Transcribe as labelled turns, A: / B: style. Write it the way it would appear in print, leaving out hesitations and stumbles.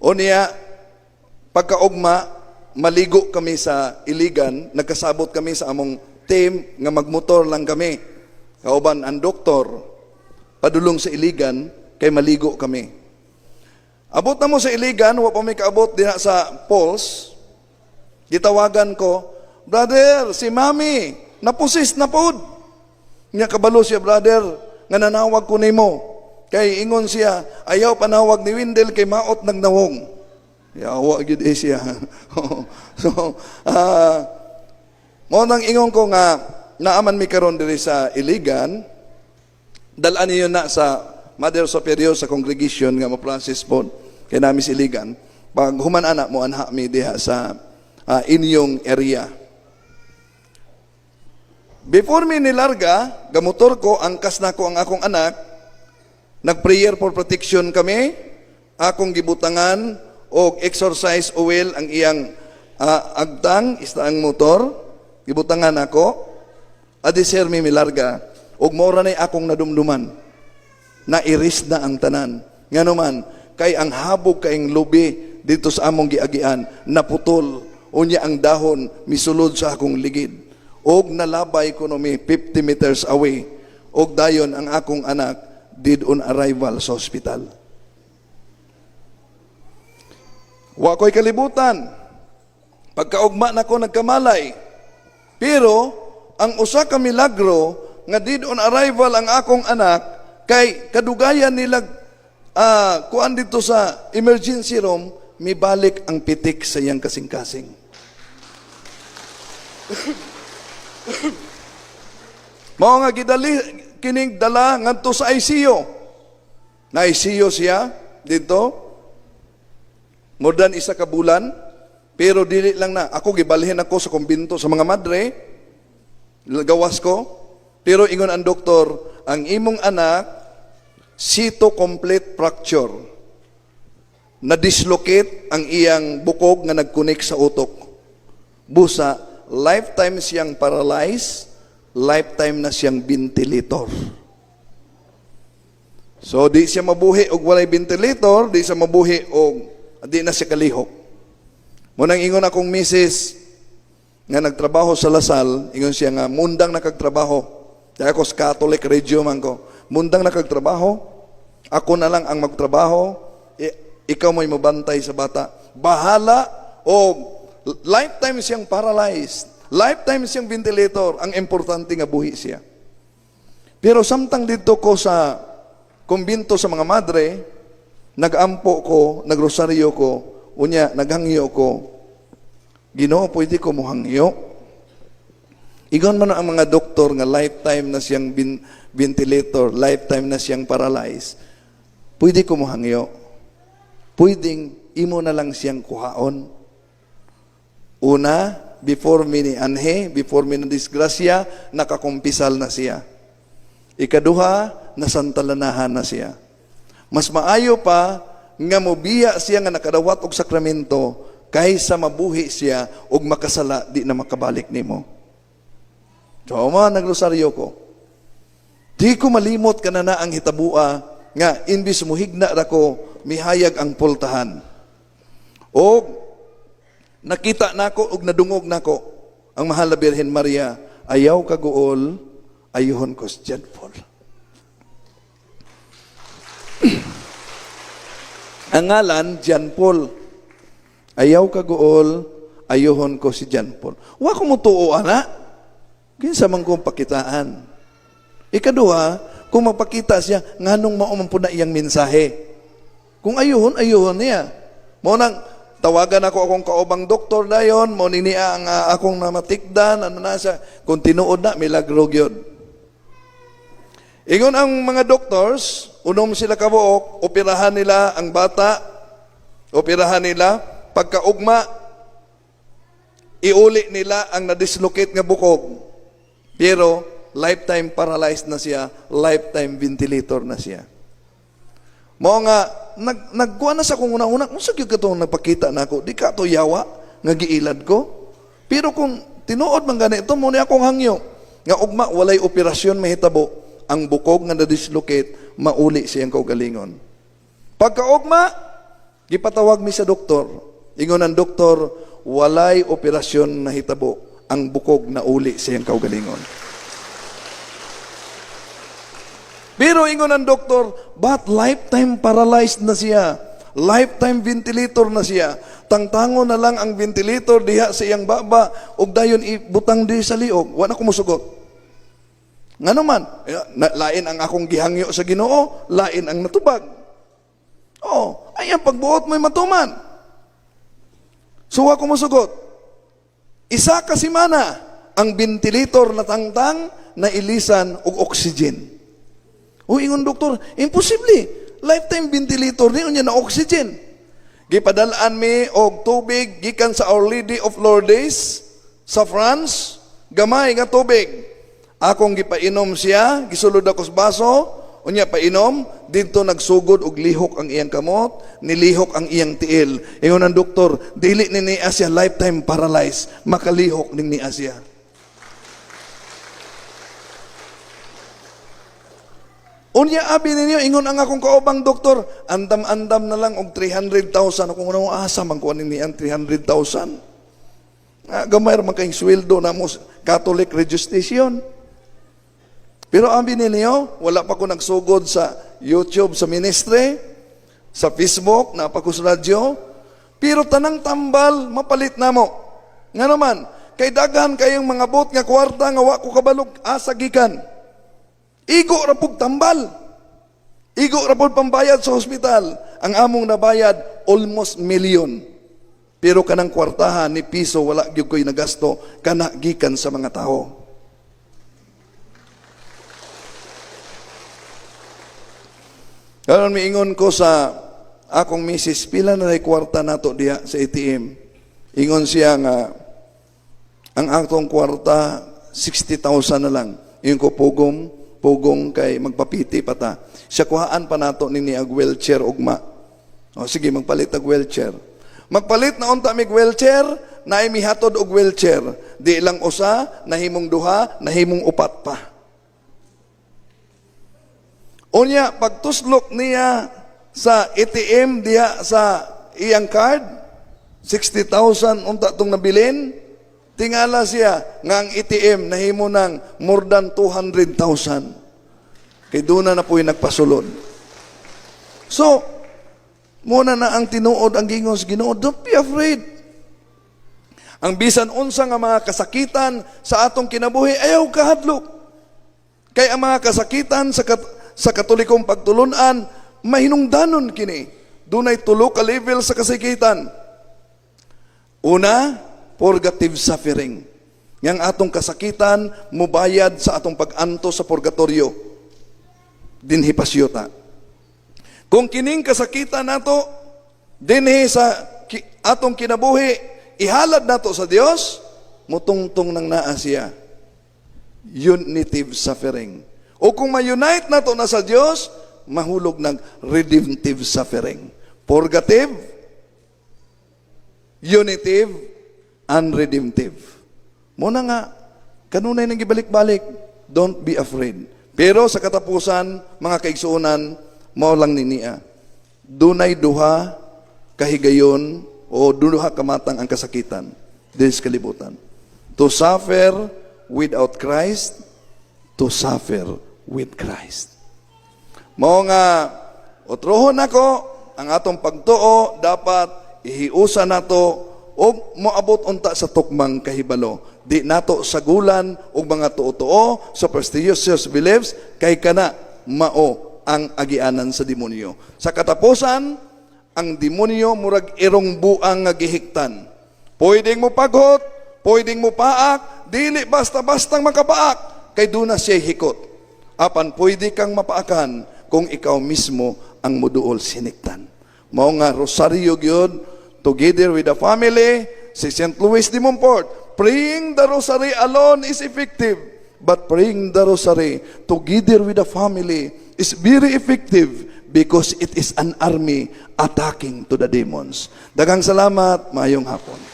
A: Unya, pagkaugma, maligo kami sa Iligan, nagkasabot kami sa among team nga magmotor lang kami. Kauban ang doktor, padulong sa Iligan, kay maligo kami. Abot na mo sa Iligan, wa pa may kaabot dinha sa falls. Gitawagan ko, "Brother, si Mami, na-possess na pod." Nya kabalo siya, brother, nga nanawag ko nimo. Kay ingon siya, "Ayaw panawag ni Wendell kay maot nag nawong." Yawa gyud eh siya. So, mao nang ingon ko nga naaman mi karon diri sa Iligan, dalaan niyo na sa Mother Superior sa congregation nga ma-process po kay nami sa Iligan. Pag human ana mo anha mi diha sa inyong area. Before mi nilarga, gamotor ko, angkas na ko ang akong anak, nag-prayer for protection kami, akong gibutangan og exercise oil ang iyang agtang, ista ang motor, gibutangan ako, adi sir mi milarga, og mora na akong nadumduman, na iris na ang tanan. Ngano man, kay ang habog kaing lubi dito sa among giagian, naputol, unya ang dahon misulod sa akong ligid. Og nalabay ko no mi 50 meters away. Og dayon ang akong anak dead on arrival sa ospital. Wa ko'y kalibutan. Pagkaugma na ko nagkamalay. Pero ang usa ka milagro nga dead on arrival ang akong anak kay kadugayan nila kuan dito sa emergency room, mibalik ang pitik sa iyang kasing-kasing. Mao nga gidali kining dala ngadto sa ICU. Na ICU siya dito more than isa ka bulan, pero dili lang na ako gibalhin ako sa kumbinto sa mga madre, gawas ko, pero ingon ang doktor, "Ang imong anak C2 complete fracture, na dislocate ang iyang bukog nga nag-connect sa utok, busa lifetime siyang paralyzed, lifetime na siyang ventilator." So di siya mabuhi og walay ventilator, di siya mabuhi og di na siya kalihok. Mao nang ingon akong misis nga nagtrabaho sa La Salle, ingon siya nga mundang nakagtrabaho. Kaya ako sa Catholic radio man ko. "Mundang nakagtrabaho, ako na lang ang magtrabaho, ikaw mo'y mabantay sa bata." Bahala o lifetime siyang paralyzed, lifetime siyang ventilator, ang importante nga buhi siya. Pero samtang dito ko sa kumbinto sa mga madre, nagampo ko, nagrosaryo ko, unya, naghangyo ko, "Ginoo, pwede ko mohangyo? Ingon man ang mga doktor nga lifetime na siyang ventilator, lifetime na siyang paralyzed. Pwede ko mohangyo? Pwedeng imo na lang siyang kuhaon. Una, before mi ni anhe, before mi na disgrasya, nakakumpisal na siya. Ikaduha, nasantalanahan na siya. Mas maayo pa nga mobiya siya nga nakadawat og sakramento kaysa mabuhi siya og makasala, di na makabalik nimo." So, mo nagrosaryo ko. Di ko malimot kana na ang hitabua nga imbis muhigna ra ko, mihayag ang pultahan. O nakita nako og nadungog nako ang mahal na Birhen Maria, "Ayaw kaguol, ayuhon ko si John Paul." Ang ngalan, John Paul. "Ayaw kaguol, ayuhon ko si John Paul." Wa ko mutuo ana. Kinsa man kong pakitaan? Ikaduha, kung magpakita siya, nganong mao man po na iyang mensahe? Kung ayuhon, ayuhon niya. Mao nang tawagan ako akong kaubang doktor dayon, mo ni niya ang akong namatikdan, ano na siya. Kung tinuod na, milagro gyud. Ingon ang mga doctors, unom sila kabuok, operahan nila ang bata, operahan nila, pagkaugma, iuli nila ang na-dislocate nga bukog. Pero, lifetime paralyzed na siya, lifetime ventilator na siya. Mao nga, nagkuha na sa kong una-una, kung sa gyud katong nagpakita na ako, di ka to yawa, nga giilad ko. Pero kung tinuod man gani ito, mao ni akong hangyo. Nga ugma, walay operasyon mahitabo, ang bukog nga na-dislocate, mauli siyang kaugalingon. Pagkaugma, Gipatawag mi sa doktor. Ingon ang doktor, walay operasyon na hitabo. Ang bukog na uli sa iyang kaugalingon. Pero ingon ang doktor, but lifetime paralyzed na siya. Lifetime ventilator na siya. Tangtango na lang ang ventilator diha sa iyang baba ug dayon ibutang di sa liog. Wa na ko musugot. Ngano man, eh, lain ang akong gihangyo sa Ginoo, lain ang natubag. Oh, ay ang pagbuot mo'y matuman. So wa ko musugot. Isa ka semana ang ventilator na tangtang na ilisan og oxygen. O ingon doktor, imposible. Lifetime ventilator ni unya na oxygen. Gipadalaan mi og tubig gikan sa Our Lady of Lourdes sa France, gamay nga tubig. Akong gipainom siya, gisulod ako sa baso, unya painom, didto nagsugod og lihok ang iyang kamot, nilihok ang iyang tiil. Ingon ang doktor, dili ni niya siya lifetime paralyzed, makalihok ning niya siya. Unya abi ninyo, ingon ang akong kaubang doktor, andam-andam na lang og 300,000. Ako nga asa man kuha ni ang 300,000. Ah, gamay ra man kayong sweldo na mo Catholic registration. Pero abi ninyo, wala pa ko nagsugod sa YouTube, sa ministry, sa Facebook, na pa ko sa radyo. Pero tanang tambal, mapalit na mo. Nga naman, kay daghan kayong mga bot nga kwarta nga wa ko kabalog asa gikan. Igo ra pug tambal. Igo ra pud pambayad sa ospital. Ang among nabayad almost million. Pero kanang kwartahan ni piso wala gyud ko'y nagasto kana gikan sa mga tao. Karon miingon ko sa akong misis, pila na kwarta nato diha sa ATM. Ingon siya nga ang atong kwarta 60,000 na lang. Ingon ko pugong, pugong kay magpapiti pa ta. Siya kuhaan pa nato ni niya wheelchair ugma. O sige, magpalit og wheelchair. Magpalit na unta mig wheelchair, naay mihatod og wheelchair. Di lang usa, nahimong duha, nahimong upat pa. Unya, pagtuslok niya sa ATM diha sa iyang card, 60,000 unta tong nabilin, tingala siya nga ang ATM nahimo ng more than 200,000. Kay doon na po'y nagpasulod. So, muna na ang tinuod ang gingon sa Ginoo, don't be afraid. Ang bisan unsa nga mga kasakitan sa atong kinabuhi, ayaw kahadlok. Kay ang mga kasakitan sa Katolikong pagtulunan, mahinungdanon kini. Dunay tulo ka level sa kasakitan. Una, purgative suffering. Yang atong kasakitan mubayad sa atong pag-anto sa purgatorio. Dinhi pasyota. Kung kining kasakitan nato dinhi sa atong kinabuhi, ihalad nato sa Dios, mutungtong nang naa siya. Unitive suffering. O kung ma-unite nato na sa Dios, mahulog ng redemptive suffering. Purgative, unitive, and redemptive. Muna nga, kanunay nang gibalik-balik, don't be afraid. Pero sa katapusan, mga kaigsuonan, mao lang ni niya. Dunay duha kahigayon o duha kamatang ang kasakitan dis kalibutan. To suffer without Christ, to suffer with Christ. Mao nga otrohon nako ang atong pagtuo dapat ihiusa nato og moabot unta sa tukmang kahibalo. Di nato sagulan og mga tuo-tuo, superstitious beliefs, kay kana mao ang agianan sa demonyo. Sa katapusan, ang demonyo murag irong buang nga gihiktan. Pwedeng mo paghot, pwedeng mo paak, dili basta-bastang makapaak, kay duna siya hikot. Apan pwede kang mapaakan kung ikaw mismo ang muduol siniktan. Mao nga rosaryo gyud together with the family, si St. Louis de Montfort, praying the rosary alone is effective, but praying the rosary together with the family is very effective because it is an army attacking to the demons. Daghang salamat, maayong hapon.